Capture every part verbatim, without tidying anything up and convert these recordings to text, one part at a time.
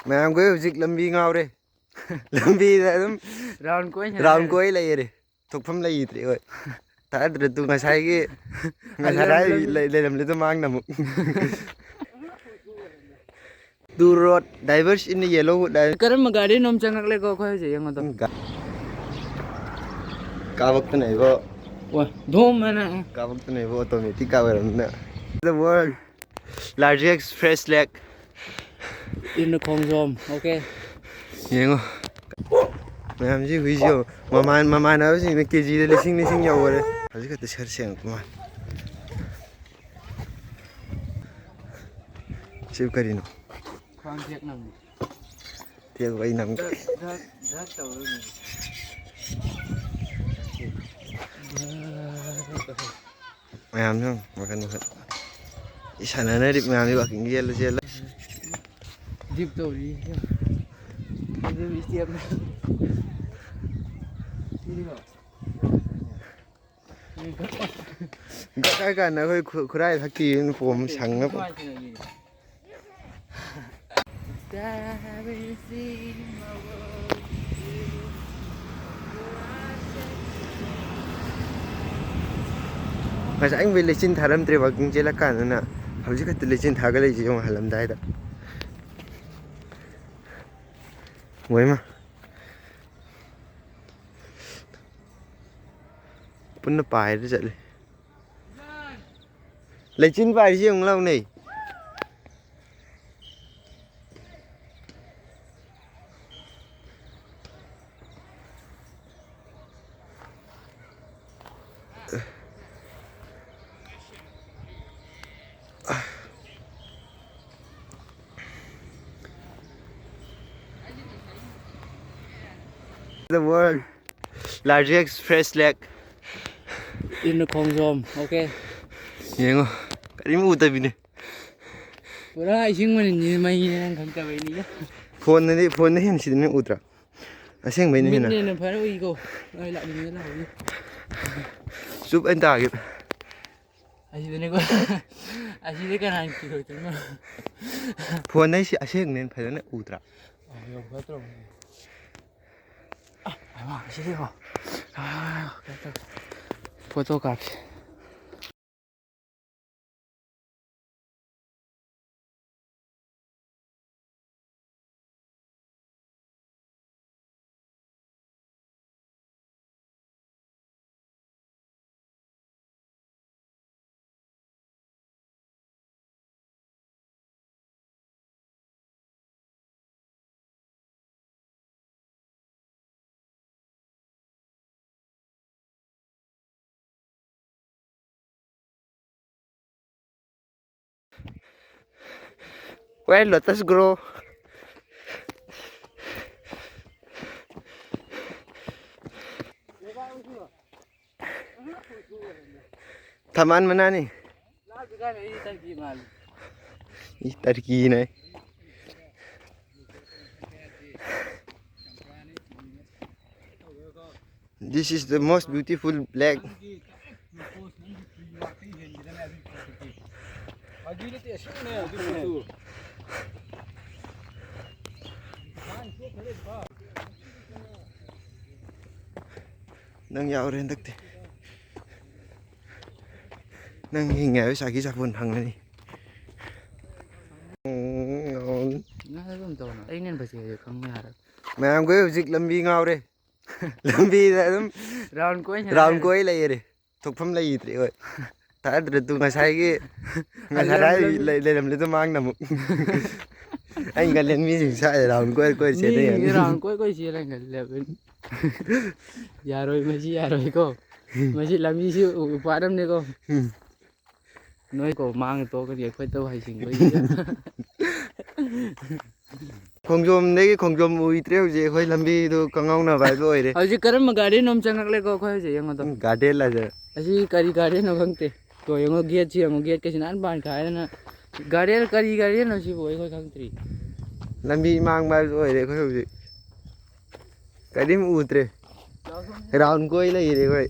ꯃꯌꯥꯝꯈꯣꯏ ꯍꯧꯖꯤꯛ ꯂꯝꯕꯤ ꯉꯥꯎꯔꯦ꯫ ꯂꯝꯕꯤꯗ ꯑꯗꯨꯝ ꯔꯥꯎꯟ ꯀꯣꯏ ꯁꯥꯟꯅꯔꯦ꯫ ꯔꯥꯎꯟ ꯀꯣꯏ ꯂꯩꯔꯦ꯫ ꯊꯣꯛꯐꯝ ꯂꯩꯇ꯭ꯔꯦ ꯍꯣꯏ꯫ ꯊꯥꯗ꯭ꯔ ꯇꯨ ꯉꯁꯥꯏꯒꯤ ꯉꯁꯥꯏ ꯂꯩ-, ꯂꯩꯔꯝꯂꯦꯗꯣ ꯃꯥꯡꯅ ꯑꯃꯨꯛ꯫ Two road diverge in the yellow wood. ꯀꯔꯝꯕ ꯒꯥꯔꯤꯅꯣꯝ ꯆꯪꯉꯛꯂꯦꯀꯣ ꯑꯩꯈꯣꯏ ꯍꯧꯖꯤꯛ ꯌꯦꯡꯉꯣꯗꯣ꯫ ꯎꯝ, ꯒꯥ-, ꯀꯥꯕꯛꯇꯅ ꯏꯕꯣ꯫ ꯋꯥ, ꯙꯣꯝ ꯍꯥꯏꯅ꯫ ꯀꯥꯕꯛꯇꯅ ꯏꯕꯣ, automatic ꯀꯥꯕ ꯑꯣꯏꯔꯝꯅꯤꯅ꯫ The world largest fresh lake in the Khongjom, okay? ꯌꯦꯡꯉꯣ꯫ ꯃꯌꯥꯝꯁꯤ ꯍꯨꯏꯁꯤ ꯌꯦꯡꯉꯣ꯫ ꯃꯃꯥꯟ-, ꯃꯃꯥꯟꯅꯕꯁꯤꯡꯅ ꯀꯦꯖꯤꯗ ꯂꯤꯁꯤꯡ ꯂꯤꯁꯤꯡ ꯌꯧꯈꯔꯦ꯫ ꯍꯧꯖꯤꯛ ꯈꯛꯇ ꯁꯔ ꯁꯦꯡꯉꯛꯄ ꯃꯥꯜꯂꯦ꯫ ꯁꯤꯕꯨ ꯀꯔꯤꯅꯣ? ꯈ꯭ꯋꯥꯡ ꯆꯦꯠ ꯅꯪꯕ꯫ ꯇꯦꯛ ꯑꯩ ꯅꯪ ꯗ꯭ꯔꯛ, ꯗ꯭ꯔꯛ, ꯗ꯭ꯔꯛ ꯇꯧꯔꯒ꯫ ꯃꯌꯥꯝꯁꯨ ꯃꯈꯟ ꯃꯈꯟ꯫ ꯏꯁꯥꯟꯅꯅꯔꯤꯕ ꯃꯌꯥꯝꯁꯤ walking ꯆꯦꯜꯂ ꯆꯦꯜꯂ꯫ ꯗꯤꯞ ꯇꯧꯔꯤ꯫ ꯑꯗꯨ ꯏꯁꯇꯦꯞꯅ꯫ ꯁꯤꯅꯤꯀꯣ꯫ ꯒꯛ ꯍꯥꯏ ꯀꯥꯟꯗ ꯑꯩꯈꯣꯏ ꯈꯨ-, ꯈꯨꯔꯥꯏ ꯊꯛꯀꯤ ꯄꯣꯝ ꯁꯪꯅꯕ꯫ ꯉꯁꯥꯏ ꯂꯩꯆꯤꯟ ꯊꯥꯔꯝꯗ꯭ꯔꯦ walking ꯆꯦꯜꯂꯛꯀꯥꯟꯗꯅ꯫ ꯍꯧꯖꯤꯛ ꯈꯛꯇ ꯂꯩꯆꯤꯟ ꯊꯥꯒꯠꯂꯛꯏꯁꯦ ꯌꯦꯡꯉꯣ ꯍꯜꯂꯝꯗꯥꯏꯗ꯫ ꯃꯣꯏꯃ꯫ ꯄꯨꯟꯅ ꯄꯥꯏꯔ ꯆꯠꯂꯤ꯫ ꯂꯩꯆꯤꯟ ꯄꯥꯏꯔꯤꯁꯤ ꯌꯦꯡꯉꯨ ꯂꯥꯎꯅꯦ꯫ The world largest fresh lake in the Khongjom, okay? ꯌꯦꯡꯉꯣ, ꯀꯔꯤꯝ ꯎꯗꯕꯤꯅꯦ꯫ ꯄꯨꯔꯥ ꯏꯁꯤꯡ ꯃꯅꯤꯟꯁꯤꯅ ꯃꯩꯅꯦ, ꯅꯪ ꯈꯪꯗꯕꯩꯅꯤꯗ꯫ ꯐꯣꯟꯗꯗꯤ, ꯐꯣꯟꯗ ꯍꯦꯟꯅ ꯁꯤꯗꯅ ꯎꯗ꯭ꯔꯥ? ꯑꯁꯦꯡꯕꯩꯅꯦ ꯍꯦꯟꯅ꯫ ꯃꯤꯠꯅ ꯍꯦꯟꯅ ꯐꯔ ꯎꯏꯀꯣ꯫ ꯑꯩ ꯂꯥꯛꯅꯤꯡꯉꯦ, ꯂꯥꯛꯑꯣꯅꯦ꯫ ꯆꯨꯞ ꯑꯩꯅ ꯇꯥꯒꯦ꯫ ꯑꯁꯤꯗꯅꯦꯀꯣ꯫ ꯑꯁꯤꯗ ꯀꯅꯥꯅ ꯀꯤꯔꯣꯏꯗꯣꯏꯅꯣ? ꯐꯣꯟ ꯑꯩꯁꯤ ꯑꯁꯦꯡꯕꯅꯦꯅ ꯐꯖꯅ ꯎꯗ꯭ꯔꯥ? ꯑꯣ, ꯌꯧ ꯐꯠꯇ꯭ꯔꯕꯅꯦ꯫ ꯑ, ꯑꯃ, ꯑꯁꯤꯗꯤꯀꯣ꯫ ꯑ, ꯀꯩꯅꯣ ꯇꯧ-, ꯐꯣꯇꯣ ꯀꯥꯞꯁꯤ꯫ Where lotus grow? ꯊꯝꯕꯥꯜ ꯃꯅꯥꯅꯤ꯫ E, ꯇꯔꯀꯤꯅꯦ꯫ This is the most beautiful lake. ꯅꯪ ꯌꯥꯎꯔꯦ ꯍꯟꯗꯛꯇꯤ꯫ ꯅꯪ ꯍꯤꯡꯉꯦ ꯍꯥꯏꯕ ꯁꯥꯈꯤ ꯁꯥꯄꯣꯟ ꯐꯪꯒꯅꯤ꯫ ꯉꯥꯏꯕ ꯑꯃ ꯇꯧꯅ꯫ ꯑꯩꯅ ꯍꯦꯟꯅ ꯐꯖꯩ ꯍꯥꯏꯁꯦ ꯈꯪꯕ ꯌꯥꯔꯦ꯫ ꯃꯌꯥꯝꯈꯣꯏ ꯍꯧꯖꯤꯛ ꯂꯝꯕꯤ ꯉꯥꯎꯔꯦ꯫ ꯂꯝꯕꯤꯗ ꯑꯗꯨꯝ round ꯀꯣꯏꯅ round ꯂꯩꯔꯦ꯫ ꯀꯣꯏ ꯂꯩꯔꯦ꯫ ꯊꯣꯛꯐꯝ ꯂꯩꯇ꯭ꯔꯦ ꯍꯣꯏ꯫ ꯊꯥꯗ꯭ꯔꯦ ꯇꯨ ꯉꯁꯥꯏꯒꯤ, ꯉꯁꯥꯏ ꯂꯩꯔꯝꯂꯦ꯫ ꯂꯩ-, ꯂꯩꯔꯝꯂꯦ ꯑꯗꯨ ꯃꯥꯡꯅ ꯑꯃꯨꯛ꯫ ꯑꯩ ꯈꯜꯂꯦ ꯃꯤꯁꯤꯡ ꯁ꯭ꯋꯥꯏꯗ round ꯀꯣꯏ ꯀꯣꯏ ꯆꯦꯟꯅꯩ ꯃꯤ ꯍꯥꯏꯅ꯫ Round ꯀꯣꯏ ꯀꯣꯏ ꯆꯦꯜꯂꯦ ꯈꯜꯂꯦ꯫ ꯌꯥꯔꯣꯏ, ꯃꯁꯤ ꯌꯥꯔꯣꯏꯀꯣ꯫ ꯃꯁꯤ ꯂꯝꯕꯤꯁꯤ ꯎ-, ꯎꯄꯥꯠ ꯑꯃꯅꯤꯀꯣ꯫ ꯎꯝ꯫ ꯅꯣꯏ ꯀꯣ ꯃꯥꯡꯉ ꯇꯣꯛꯀꯅꯤ ꯑꯩꯈꯣꯏ ꯇꯧ ꯍꯩꯁꯤꯡꯕꯒꯤ꯫ ꯈꯣꯡꯖꯣꯝꯗꯒꯤ ꯈꯣꯡꯖꯣꯝ ꯎꯏꯗ꯭ꯔꯦ ꯍꯧꯖꯤꯛ ꯑꯩꯈꯣꯏ ꯂꯝꯕꯤꯗꯨ ꯀꯪꯉꯥꯎꯅꯕ ꯍꯥꯏꯕ ꯑꯣꯏꯔꯦ꯫ ꯍꯧꯖꯤꯛ ꯀꯔꯝꯕ garden ꯅꯣꯝ ꯆꯪꯉꯛꯂꯦꯀꯣ ꯑꯩꯈꯣꯏ ꯍꯧꯖꯤꯛ ꯌꯦꯡꯉꯣ ꯑꯗꯣ꯫ ꯎꯝ, garden ꯂꯥꯛꯑꯦ꯫ ꯑꯁꯤ ꯀꯔꯤ garden ꯅꯣ ꯈꯪꯗꯦ꯫ ꯇꯣ ꯌꯦꯡꯉꯣ gate ꯁꯤ ꯌꯦꯡꯉꯣ gate ꯀꯁꯤ ꯅꯥꯟ ꯄꯥꯟ ꯈꯥꯏꯗꯅ꯫ Garden ꯀꯔꯤ garden ꯅꯣ ꯁꯤꯕꯨ ꯑꯩꯈꯣꯏ ꯈꯪꯗ꯭ꯔꯤ꯫ ꯂꯝꯕꯤ ꯃꯥꯡꯕ ꯍꯥꯏꯕꯗꯨ ꯑꯣꯏꯔꯦ ꯑꯩꯈꯣꯏ ꯍꯧꯖꯤꯛ꯫ ꯀꯔꯤꯝ ꯎꯗ꯭ꯔꯦ꯫ Round ꯀꯣꯏ ꯂꯩꯔꯦ ꯑꯩꯈꯣꯏ꯫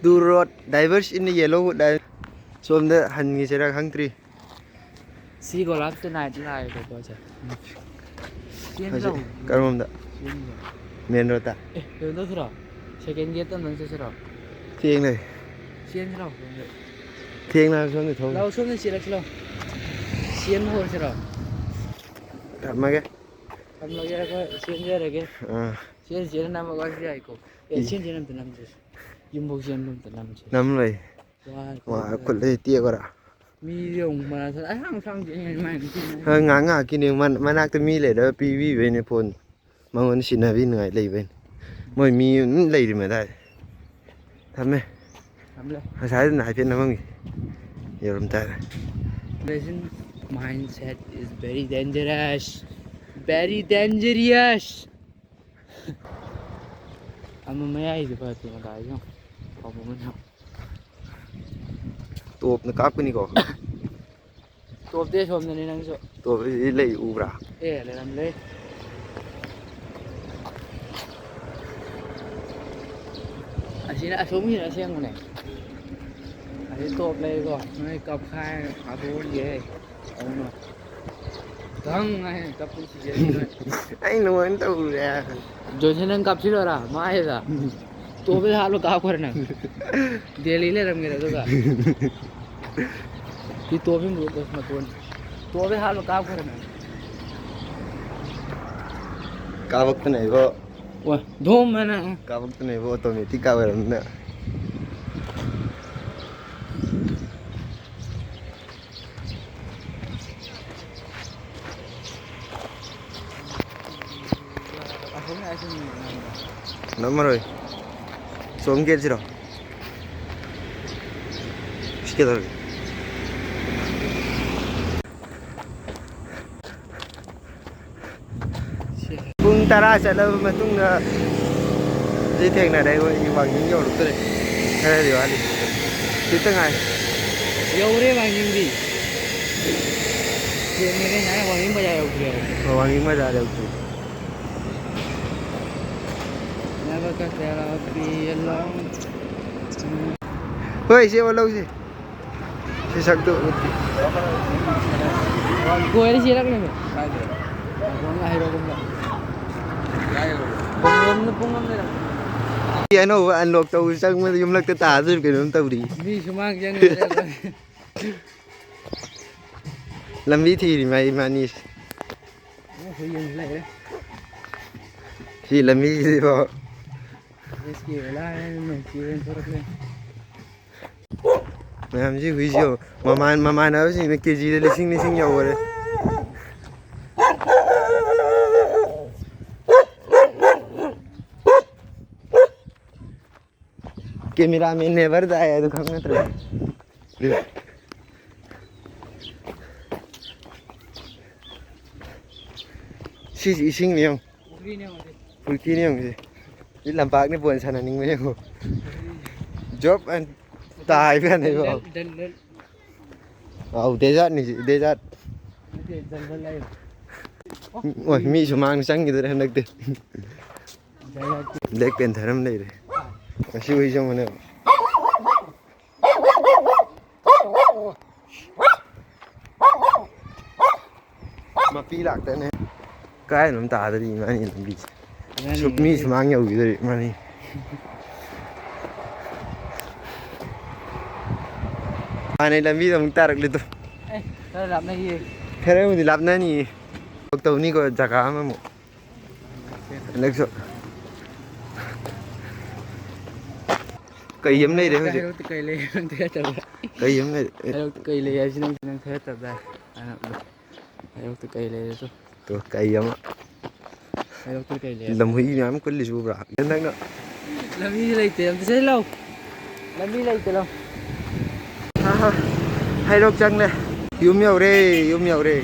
Do road diverse in the yellow wood. ꯁꯣꯝꯗ ꯍꯟꯈꯤꯁꯤꯔꯥ ꯈꯪꯗ꯭ꯔꯤ꯫ ꯁꯤ ꯒꯣꯂꯥꯞꯁꯦ ꯅꯥꯏꯠ ꯂꯥꯛꯑꯦꯕꯀꯣ, ꯁꯦ꯫ ꯆꯦꯟꯁꯤ ꯍꯧꯖꯤꯛ ꯂꯥꯛꯑꯣ꯫ ꯀꯔꯣꯝꯗ? ꯆꯦꯟꯁꯤ ꯂꯥꯛꯑꯣ꯫ ꯃꯦꯟ ꯔꯣꯗꯇ? ꯑꯦ, ꯀꯩꯅꯣ ꯇꯧꯁꯤꯔꯣ? ꯁꯦꯀꯦꯟ ꯒꯦꯠꯇ ꯑꯝꯇꯪ ꯆꯠꯁꯤꯔꯣ? ꯊꯦꯡꯂꯦ꯫ ꯆꯦꯟꯁꯤ ꯂꯥꯛꯑꯣ, ꯁꯣꯝꯗ꯫ ꯊꯦꯡꯂꯦ ꯍꯥꯏꯕ, ꯁꯣꯝꯗ ꯊꯣꯛꯂꯦ꯫ ꯂꯥꯛꯑꯣ, ꯁꯣꯝꯗ ꯆꯦꯜꯂꯛꯁꯤ ꯂꯥꯛꯑꯣ꯫ ꯆꯦꯟꯕ ꯍꯧꯔꯁꯤꯔꯣ? ꯊꯝꯃꯒꯦ꯫ ꯊꯝꯃꯒꯦ, ꯑꯩꯈꯣꯏ ꯆꯦꯟꯖꯔꯒꯦ꯫ ꯑꯥ꯫ ꯆꯦꯟ ꯆꯦꯟꯅ ꯅꯝꯃꯒꯁꯨ ꯌꯥꯏꯀꯣ꯫ ꯑꯦ, ꯏ- ꯆꯦꯟ ꯆꯦꯟꯅ ꯑꯝꯇ ꯅꯝꯁꯤꯁꯦ꯫ ꯌꯨꯝꯐꯧ ꯆꯦꯟꯕ ꯑꯝꯇ ꯅꯝꯁꯦ꯫ ꯅꯝꯂꯣꯏ꯫ ꯋꯥꯔꯦ꯫ ꯋꯥ, ꯈꯨꯠꯂꯩ ꯇꯦꯛꯑꯒꯔꯥ? ꯃꯤꯁꯦ ꯑꯃꯨꯛ ꯃꯔꯥ ꯆꯠ-, ꯑꯩ ꯍꯥꯡ ꯁꯥꯡ ꯆꯦꯟ ꯌꯥꯏ, ꯃꯥꯏ ꯑꯃꯨꯛ ꯆꯦꯟ ꯌꯥꯏ꯫ ꯍꯣꯏ, ꯉꯥꯏꯍꯥꯛ ꯉꯥꯏꯍꯥꯛꯀꯤꯅꯦ, ꯃꯟ-, ꯃꯅꯥꯛꯇ ꯃꯤ ꯂꯩꯔꯒ ꯄꯤꯕꯤꯕꯩꯅꯦ ꯐꯣꯟ꯫ ꯃꯉꯣꯟꯗ ꯁꯤꯟꯅꯕꯤꯅꯤꯡꯉꯥꯏ ꯂꯩꯕꯩꯅꯦ꯫ ꯃꯣꯏ ꯃꯤ ꯑꯗꯨꯝ ꯂꯩꯔꯤ ꯃꯗꯥꯏ꯫ ꯊꯝꯃꯦ꯫ ꯊꯝꯂꯦ꯫ ꯉꯁꯥꯏꯗꯨꯅ ꯍꯥꯏꯐꯦꯠ ꯅꯝꯃꯝꯒꯦ꯫ ꯌꯧꯔꯝ ꯇꯥꯔꯦ꯫ Present mindset is very dangerous. Very dangerous. ꯑꯃ ꯃꯌꯥꯏꯁꯦ ꯐꯠꯇꯦ ꯃꯇꯥꯏꯁꯦ ꯌꯦꯡꯉꯣ꯫ ꯐꯕ ꯑꯃ ꯌꯥꯎ-, ꯇꯣꯞꯅ ꯀꯥꯞꯀꯅꯤꯀꯣ꯫ ꯇꯣꯞꯇꯤ ꯑꯁꯣꯝꯗꯅꯤ ꯅꯪꯁꯨ꯫ ꯇꯣꯞꯇꯤ ꯂꯩ ꯎꯕ꯭ꯔꯥ? ꯑꯦ, ꯂꯩꯔꯝꯂꯦ꯫ ꯑꯁꯤꯅ ꯑꯁꯣꯝꯒꯤꯅ ꯑꯁꯦꯡꯕꯅꯦ꯫ ꯑꯁꯤ ꯇꯣꯞ ꯂꯩꯀꯣ꯫ ꯅꯣꯏ ꯀꯞꯈꯥꯏ ꯍꯥꯠꯇꯣꯛꯑꯒꯦ꯫ ꯑꯧꯅ꯫ ꯗꯪ ꯍꯥꯏꯅ ꯀꯞꯄꯨ ꯁꯤꯖꯦ ꯅꯣꯏ꯫ ꯑꯩ ꯅꯉꯣꯟꯗ ꯇꯧꯔꯦ꯫ ꯖꯣꯟꯁꯟ ꯅꯪ ꯀꯥꯞꯁꯤꯜꯂꯣꯔꯥ? ꯃꯥꯏꯗ꯫ ꯇꯣꯞꯇ ꯍꯥꯠꯂꯣ ꯀꯥꯞꯈ꯭ꯔꯦ ꯅꯪ꯫ ꯗꯦꯜꯂꯤ ꯂꯩꯔꯝꯒꯦꯔꯥ ꯑꯗꯨꯒ꯫ ꯁꯤ ꯇꯣꯞꯁꯤ ꯃꯇꯣꯟ꯫ ꯇꯣꯞꯁꯤ ꯍꯥꯠꯂꯣ ꯀꯥꯞꯈ꯭ꯔꯦ ꯅꯪ꯫ ꯀꯥꯞꯄꯛꯇꯅ ꯏꯕꯣ꯫ ꯋꯥ, ꯙꯣꯝ ꯍꯥꯏꯅ꯫ ꯀꯥꯞꯄꯛꯇꯅ ꯏꯕꯣ, automatic ꯀꯥꯞ ꯑꯣꯏꯔꯝꯅꯤꯅ꯫ ꯅꯝꯃꯔꯣꯏ꯫ ꯁꯣꯝ ꯒꯦꯠꯁꯤꯔꯣ? ꯁꯤ ꯀꯩꯗꯧꯔꯒꯦ? ꯄꯨꯡ ꯇꯔꯥ ꯆꯠꯂꯕ ꯃꯇꯨꯡꯗ ꯁꯤ ꯊꯦꯡꯅꯔꯦ꯫ ꯑꯩꯈꯣꯏ ꯋꯥꯡꯖꯤꯡ ꯌꯧꯔꯛꯇꯣꯔꯦ꯫ ꯈꯔꯗꯤ ꯋꯥꯠꯂꯤ꯫ ꯈꯤꯇ ꯉꯥꯏ꯫ ꯌꯧꯔꯦ ꯋꯥꯡꯖꯤꯡꯗꯤ꯫ ꯊꯦꯡꯉꯦꯅꯦ, ꯉꯥꯏ ꯋꯥꯡꯖꯤꯡ ꯕꯖꯥꯔ ꯌꯧꯗ꯭ꯔꯤꯕ꯫ ꯑꯣ, ꯋꯥꯡꯖꯤꯡ ꯕꯖꯥꯔ ꯌꯧꯗ꯭ꯔꯤ꯫ Never can tell how it feel alone. ꯍꯣꯏ, ꯁꯦ ꯑꯣꯜꯍꯧꯁꯦ꯫ ꯁꯤ ꯁꯛꯇꯨ ꯎꯠꯀꯦ꯫ ꯀꯣꯏꯔ ꯆꯦꯜꯂꯛꯅꯦꯕ꯫ ꯀꯣꯟꯅ ꯍꯩꯔꯣꯒꯨꯝꯕ꯫ ꯄꯨꯡ ꯑꯃꯅ ꯄꯨꯡ ꯑꯃ ꯂꯩꯔꯝꯃꯦ꯫ ꯁꯤ ꯑꯅꯧꯕ unlock ꯇꯧꯕ ꯆꯪꯕꯗ ꯌꯨꯝꯂꯛꯇ ꯇꯥꯗꯣꯏꯔ ꯀꯩꯅꯣꯝ ꯇꯧꯔꯤ꯫ ꯃꯤ ꯁꯨꯃꯥꯡ ꯆꯪꯉꯦ꯫ ꯂꯝꯕꯤ ꯊꯤꯔꯤ ꯃꯥ ꯏꯕꯥꯅꯤꯁꯦ꯫ ꯑꯣ, ꯍꯨꯏ ꯑꯃꯁꯨ ꯂꯩꯔꯦ꯫ ꯁꯤ ꯂꯝꯕꯤꯁꯤꯗꯤꯀꯣ꯫ ꯑꯦꯁ ꯀꯦ ꯑꯣꯏ ꯂꯥꯛꯑꯦ, ꯅꯣꯡ ꯆꯦꯟ ꯊꯣꯔꯛꯂꯦ꯫ ꯃꯌꯥꯝꯁꯤ ꯍꯨꯏꯁꯤ ꯌꯦꯡꯉꯨ꯫ ꯃꯃꯥꯟ-, ꯃꯃꯥꯟꯅꯕꯁꯤꯡꯅ ꯀꯦꯖꯤꯗ ꯂꯤꯁꯤꯡ ꯂꯤꯁꯤꯡ ꯌꯧꯈꯔꯦ꯫ Cameraman never die ꯍꯥꯏꯗꯣ ꯈꯪ ꯅꯠꯇ꯭ꯔꯣ? ꯁꯤꯁꯤ ꯏꯁꯤꯡꯅꯤ ꯌꯦꯡꯉꯨ꯫ ꯄꯨꯈ꯭ꯔꯤꯅꯦ ꯌꯦꯡꯉꯨ ꯁꯤ꯫ ꯄꯨꯈ꯭ꯔꯤꯅꯤ ꯌꯦꯡꯉꯨ ꯁꯤ꯫ ꯁꯤ ꯂꯝꯄꯥꯛꯅꯤ ꯕꯣꯜ ꯁꯥꯟꯅꯅꯤꯡꯕ ꯌꯦꯡꯉꯨ꯫ Job and ꯇꯥꯏꯕ ꯌꯥꯅꯤꯀꯣ꯫ ꯗꯟ, ꯗꯟ, ꯗꯟ꯫ ꯑꯧ, desertꯅꯤ ꯁꯤ, desert꯫ ꯅꯠꯇꯦ, ꯖꯪꯒꯜ ꯍꯥꯏꯌꯣ꯫ ꯑꯣꯏ, ꯃꯤ ꯁꯨꯃꯥꯡꯗ ꯆꯪꯈꯤꯗꯣꯔꯦ ꯍꯟꯗꯛꯇꯤ꯫ Black Panther ꯑꯃ ꯂꯩꯔꯦ꯫ ꯑꯁꯤ ꯍꯨꯏꯁꯦ ꯌꯦꯡꯉꯨꯅꯦ꯫ ꯃꯄꯤ ꯂꯥꯛꯇꯅꯦ꯫ ꯀꯥꯏꯅꯣꯝ ꯇꯥꯗꯣꯔꯤ ꯏꯕꯥꯅꯤ ꯂꯝꯕꯤꯁꯦ꯫ ꯏꯕꯥꯅꯤ ꯁꯨꯛ ꯃꯤ ꯂꯝꯕꯤ ꯁꯨꯃꯥꯡ ꯌꯧꯈꯤꯗꯣꯔꯤ ꯏꯕꯥꯅꯤ꯫ ꯍꯥꯟꯅꯩ ꯂꯝꯕꯤꯗ ꯑꯃꯨꯛ ꯇꯥꯔꯛꯂꯦ ꯇꯨ꯫ ꯑꯦ, ꯈꯔ ꯂꯥꯞꯅꯈꯤꯌꯦ꯫ ꯈꯔꯕꯨꯗꯤ ꯂꯥꯞꯅꯅꯤꯌꯦ꯫ ꯊꯕꯛ ꯇꯧꯅꯤꯀꯣ ꯖꯒꯥ ꯑꯃꯃꯨꯛ꯫ ꯍꯟꯗꯛꯁꯨ ꯀꯩ ꯑꯃ ꯂꯩꯔꯦ ꯍꯧꯖꯤꯛ꯫ ꯍꯩꯔꯣꯛꯇ ꯀꯩ ꯂꯩ ꯅꯪ ꯊꯥꯒꯠꯇꯕ꯭ꯔꯥ? ꯀꯩ ꯑꯃ ꯂꯩꯔꯦ꯫ ꯍꯩꯔꯣꯛꯇ ꯀꯩ ꯂꯩ ꯍꯥꯏꯁꯤ ꯅꯪ, ꯅꯪ ꯊꯥꯒꯠꯇꯕ꯭ꯔꯥ? ꯍꯩꯔꯣꯛꯇ ꯀꯩ ꯂꯩꯔꯦ ꯇꯨ꯫ ꯇꯨ, ꯀꯩ ꯑꯃ꯫ ꯍꯩꯔꯣꯛꯇ ꯀꯩ ꯂꯩ ꯍꯥꯏꯁꯤ ꯂꯝꯍꯨꯏ ꯅꯪ꯫ ꯃꯌꯥꯝ ꯀꯨꯜꯂꯤꯁꯤꯕꯨ ꯕ꯭ꯔꯥ? ꯅꯪꯅ ꯂꯝꯕꯤꯁꯦ ꯂꯩꯇꯦ, ꯑꯝꯇ ꯆꯠꯂꯣ꯫ ꯂꯝꯕꯤ ꯂꯩꯇꯦ ꯂꯧ꯫ ꯑꯍꯥ, ꯍꯩꯔꯣꯛ ꯆꯪꯂꯦ꯫ ꯌꯨꯝ ꯌꯧꯔꯦ, ꯌꯨꯝ ꯌꯧꯔꯦ꯫